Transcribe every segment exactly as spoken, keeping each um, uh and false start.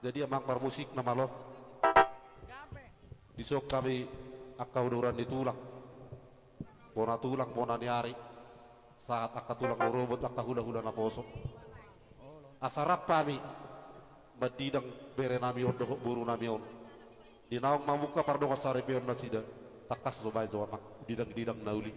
Jadi amang parmusik na malo, dison hami angka uduran ni tulang, bona tulang, bona ni ari, sahat angka tulang rorobot, angka hulahula naposo. Asa rap hami mandidang berenami on dohot borunami on. Di naung mamungka pardongan saripeon nasida, tangkas jo baen jo amang didang-didang na uli.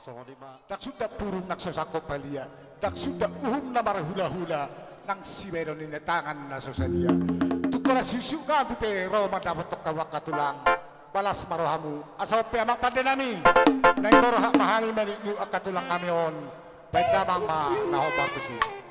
Songon i ma. Ndang suda purung nang so sangkop halia, ndang suda uhum na marhulahula, nang sibahenon ni tangan na so sadia. Tung holan siuksiuk hami pe ro mandapothon hamu angka tulang. Balas ma rohamu, asa on pe amang pandenami, naeng borhat ma hami manitnit angka tulangnami on. Baen damang ma na hombar tusi.